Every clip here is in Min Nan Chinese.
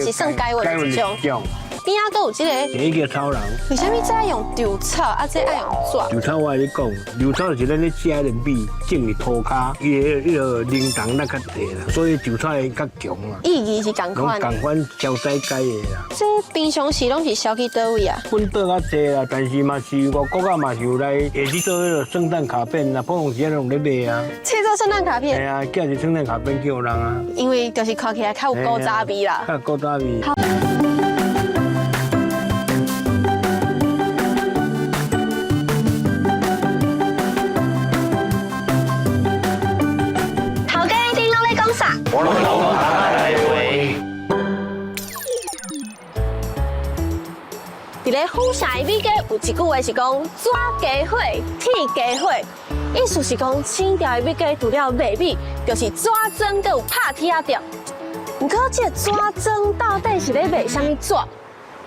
嘛是算解鬱的一種。邊仔閣有這個，這個叫草人。為啥物這愛用稻草，啊這愛用紙？稻草我共你講，稻草就是咱咧食的米種佇塗跤，伊的彼个靈動力較濟啦，所以稻草會較強啦。意義是仝款。攏仝款消災解的啦。這平常時攏是銷去佗位啊？本島較濟啦，但是嘛是外國啊嘛是有來，會去做彼个聖誕卡片啊，普通時攏咧賣啊。製作聖誕卡片？係啊，寄一聖誕卡片叫人啊。因為就是看起來較有古早味啦。較有古早味。頭家，恁攏咧講啥？我攏講台話。佇咧府城的美加有一句話是講：紙加火，鐵加火。意思是講，清朝的美雞除了賣米，就是紙磚，閣有拍鐵仔店。毋過，這個紙磚到底是咧賣啥物紙？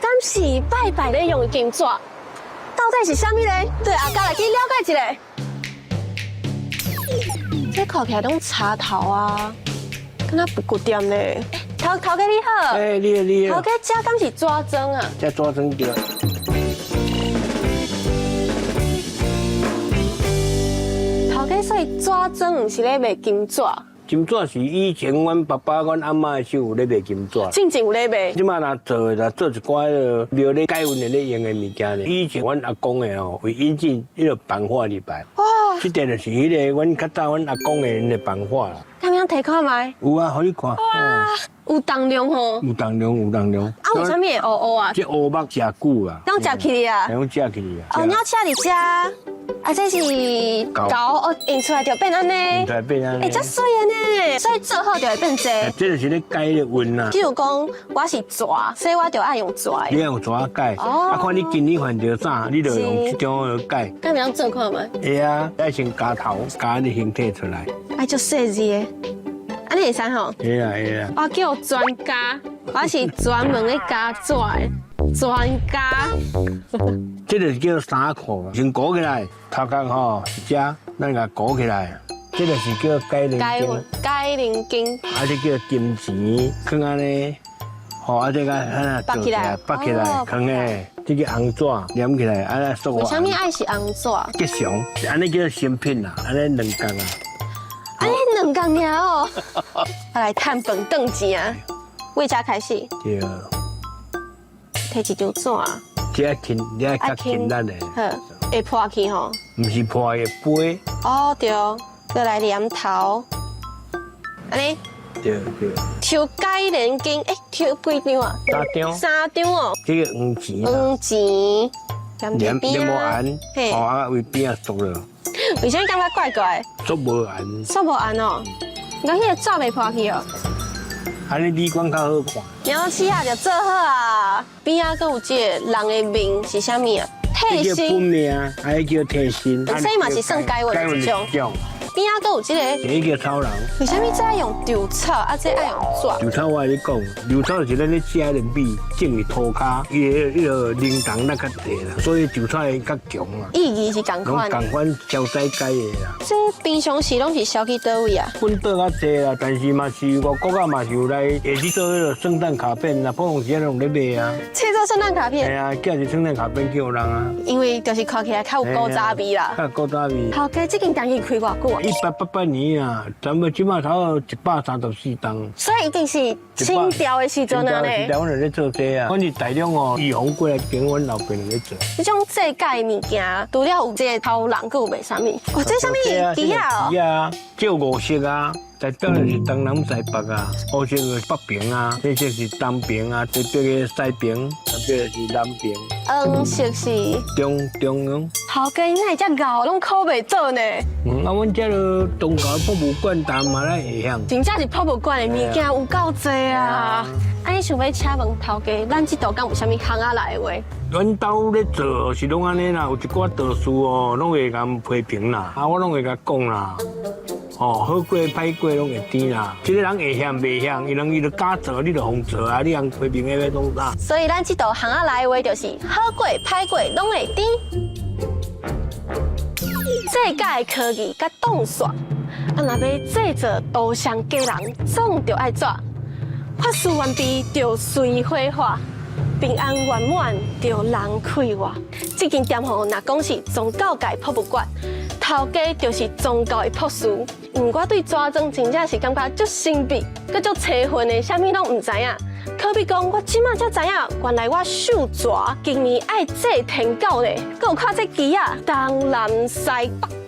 敢是拜拜咧用的金紙？到底是啥物咧？對阿家來去了解一下。這看起來攏柴頭啊，敢若不骨店咧。頭頭家你好。欸，你好你好。頭家這敢是紙磚啊？這紙磚對。頭家所以紙磚毋是咧賣金紙？金紙是以前阮爸爸、阮阿嬤的時有咧賣金紙。進前有咧賣。這馬若做的，做一寡彼个廟咧解運的咧用的物件咧。以前阮阿公的吼，會引進彼个版畫入來。哇！這個就是彼个阮較早阮阿公的𪜶的版畫啦。敢會當提看覓？有啊，予你看。哇！有重量吼。有重量，有重量。啊，為啥物會烏烏啊？這烏目誠久啊。攏食起啊？攏食起啊。哦，你要吃佇遮。啊，這是猴哦，印出來就變按呢，印出來變按呢，欸，遮媠的呢，所以做好就會變濟。這就是咧解的運啦。譬如講，我是蛇，所以我就愛用蛇。你愛用蛇解，啊，看你今年犯著啥，你就用這種來解。敢會當做看覓？會啊，愛先加頭，加你形體出來。愛足細緻的，按呢會使吼？會啊會啊。我叫專家，我是專門咧加紙的專家。這個叫衫褲，先裹起來，頭殼吼是這，咱共裹起來。這個是叫解靈經，解靈經。啊，這叫金錢，囥按呢，吼，啊，這個按怎做起來，綁起來，囥咧，這個紅紙黏起來，按呢塑。為啥物愛是紅紙？吉祥，按呢叫成品啦，按呢兩角啊。按呢兩角爾哦。我來趁飯轉錢啊，為這開始。對。提一張紙。這愛輕，這愛較輕力的。好，會破去吼？毋是破會飛。哦對，閣來黏頭，按呢？對對。抽解靈經，欸，抽幾張啊？三張。三張哦。這個黃錢。黃錢。黏黏無絚，吼啊，為邊仔縮了。為啥物感覺怪怪？縮無絚。縮無絚哦，你講彼個紙袂破去哦。按呢美觀較好看。了試下就做好啊！邊仔閣有這個人的面是啥物啊？替身。叫本命，還叫替身。所以嘛是算解運的一種。邊仔閣有這個。這個叫草人。為啥物這愛用稻草，啊這愛用紙？稻草我共你講，稻草就是咱咧食的米種佇塗跤，伊的彼个靈動力較濟啦，所以稻草會較強啦。意義是仝款。攏仝款消災解的啦。這平常時攏是銷去佗位啊？本島較濟啦，但是嘛是外國啊嘛是有來，會去做彼个聖誕卡片啊，普通時攏咧賣啊。製作聖誕卡片？係啊，寄一聖誕卡片叫人啊。因為就是看起來較有古早味啦。較有古早味。頭家這間店是開偌久啊？1888年啊，咱們這馬差不多134冬。所以一定是清朝的時陣啊呢。清朝阮就咧做這啊，阮是大量哦，預防過來間，阮老爸就咧做。這種制假的物件，除了有這個頭人，閣有賣啥物？哦，這啥物？旗仔哦。旗仔，這有五色啊，代表就是東南西北啊，烏色就是北爿啊，黑色是東爿啊，這個西爿，代表是南爿。黃色是中中央。頭家哪會遮𠢕，攏考袂倒呢？嗯，啊，阮這个宗教博物館，當嘛咱會曉。真正是博物館的物件有夠濟啊！啊，你想欲請問頭家，咱這度敢有啥物行仔來的話？阮兜咧做是攏按呢啦，有一寡道士哦，攏會共批評啦，啊，我攏會共講啦。哦，好過歹過攏會甜啦。這個人會嫌袂嫌，伊人伊就敢做，你就予做啊！你通批評彼欲創啥？所以咱這道行仔來的話，就是好過歹過攏會甜。制假的科技佮擋煞，啊，若欲製造圖像假人，總著愛紙。法事完畢就隨火化，平安圓滿就人快活。這間店吼，若講是宗教界博物館，頭家就是宗教的博士。我對紙莊真正是感覺足神秘，閣足邪魂的，啥物攏毋知影。可比講，我這馬才知影，原來我秀蛇今年愛祭天狗咧。閣有看這旗仔，東南西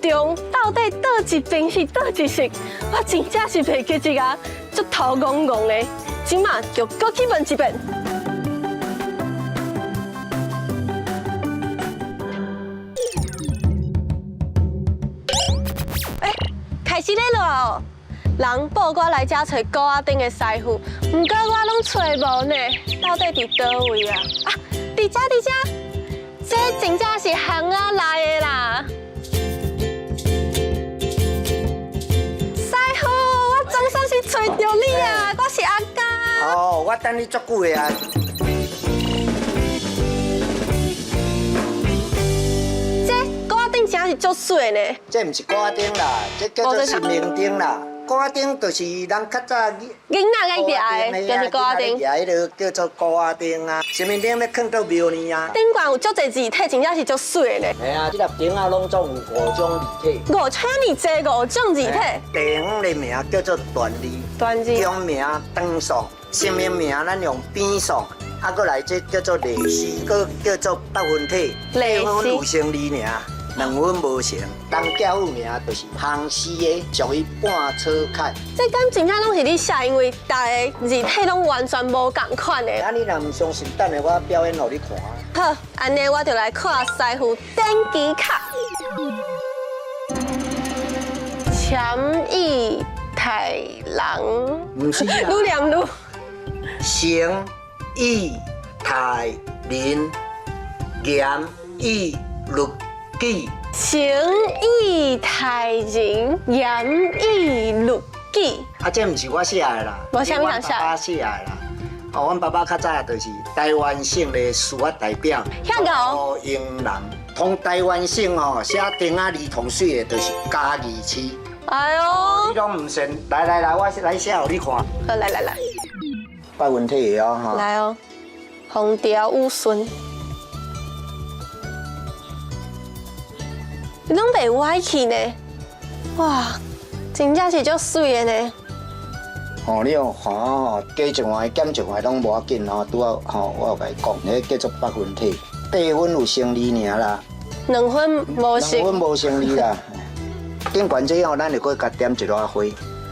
北中，到底佗一邊是佗一色？我真正是袂記得啊，足頭戇戇的。這馬就閣去問一遍。欸，開始咧落哦！人報我來遮揣鼓仔頂的師傅，毋過我攏揣無呢，到底佇佗位啊？啊，佇遮佇遮，這真正是巷仔內的啦！師傅，我總算是揣著你啊！我是阿嘉。哦，我等你足久的啊。這鼓仔頂真是足媠呢。這毋是鼓仔頂啦，這叫做神明燈啦。鼓仔燈就是人較早囡仔愛舉的，就是鼓仔燈。舉彼个叫做鼓仔燈啊。神明燈咧囥佗廟呢啊。頂懸有足濟字體，真正是足媠的。嘿啊，這粒燈仔攏總有五種字體。五千爾濟五種字體。地方的名叫做斷字，斷字。宮名長宋，神明名咱用變宋，啊，閣來這叫做歷史，閣叫做八分體。歷史。八分有成字爾。兩分無成，東教母名就是烘死的，屬於半草楷。這敢真正攏是你寫，因為逐个字體攏完全無仝款的。啊，你若毋相信，等下我表演予你看。好，按呢我就來看師傅電機卡。潛意太郎，毋是啊。愈念愈。誠意太人，嚴以律己。誠意待人，嚴以律己。啊，這毋是我寫的啦，無啥物人寫。阮爸爸寫的啦。哦，阮爸爸較早就是台灣省的司法代表，遐𠢕。胡英南，通台灣省吼寫釘仔兒童水的，就是嘉義市。哎喲，你攏毋信？來來來，我來寫予你看。好，來來來。八分體的哦，吼。來哦，風調雨順。攏袂歪去呢，哇，真正是足媠的呢。吼，你用看吼，加一碗減一碗攏無要緊吼，拄好吼，我有共伊講，彼叫做八分體，八分有成字爾啦，兩分無成，兩分無成字啦。頂懸這樣，咱會閣共點一寡花。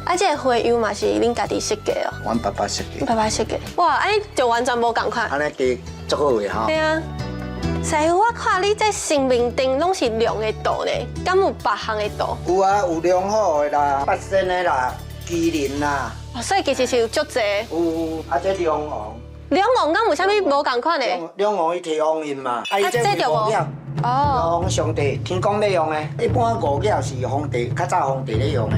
啊，這个花樣嘛是恁家己設計哦？阮爸爸設計。爸爸設計，哇，按呢就完全無仝款。按呢加足好的吼。對啊。師傅，我看你這神明燈攏是龍的圖呢，敢有別項的圖？有啊，有龍虎的啦，八仙的啦，麒麟啦。哦，所以其實是有足濟。有啊，這龍王。龍王敢有啥物無仝款的？龍王伊提王印嘛，啊，伊這是五角。哦。龍上帝，天公咧用的，一般五角是皇帝，較早皇帝咧用的。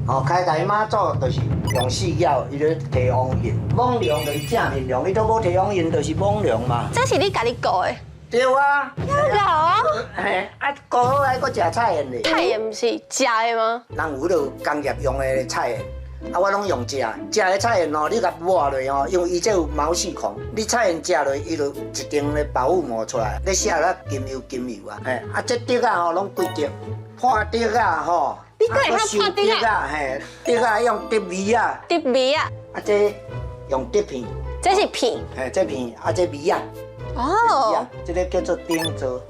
哦，開台媽祖就是用四角，伊咧提王印。猛龍就是正面龍，伊都無提王印，就是猛龍嘛。這是你家己顧的？對啊。遐𠢕哦。嘿，啊，顧好還閣食菜鹽咧。菜鹽毋是食的嗎？人有彼个工業用的菜鹽，啊，我攏用食，食的菜鹽吼，你共抹落吼，因為伊這有毛細孔，你菜鹽食落，伊就一層的保護膜出來，你寫了金油金油啊，嘿，啊，這竹仔吼攏規竹，破竹仔吼。你閣會曉破竹仔？嘿，竹仔用竹糜仔。竹糜仔。啊，這用竹片。這是片。嘿，這片啊，這糜仔。哦。這个叫做頂座，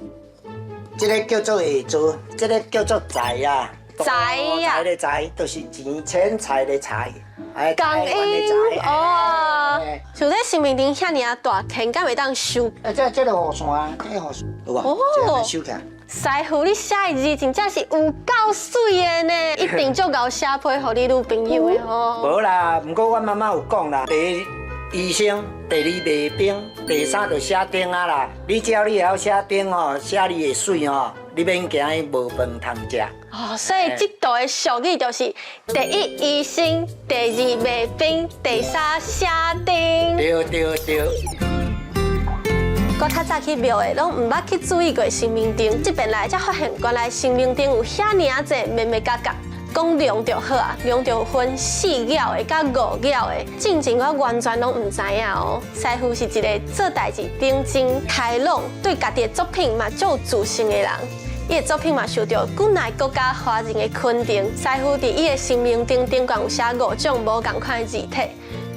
這个叫做下座，這个叫做財啊。財啊。財的財，就是錢錢財的財。感恩哦。像這神明燈遐爾啊大，天敢會當收？欸，這个雨傘，這个雨傘有無？哦。收起來。師傅，你寫的字真正是有夠媠的呢，一定足𠢕寫批予你女朋友的吼。無啦，毋過阮媽媽有講啦，第一醫生，第二賣冰，第三就寫燈仔啦。你只要你會曉寫燈吼，寫字會媠吼，你免驚伊無飯通食。哦，所以這道的俗語就是第一醫生，第二賣冰，第三寫燈。對對對。我較早去廟的，攏毋捌去注意過神明燈。這邊來才發現，原來神明燈有遐爾仔濟眉眉角角。講龍就好啊，龍就分四爪的佮五爪的，進前我完全攏毋知影哦。師傅是一个做代誌頂真開朗，對家己的作品嘛足有自信的人。伊的作品嘛受著國內國家華人的肯定。師傅佇伊的生命頂頂懸有寫五種無仝款的字體，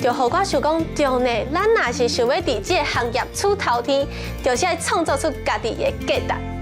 就予我想講，對呢，咱若是想欲佇這个行業出頭天，就是愛創造出家己的價值。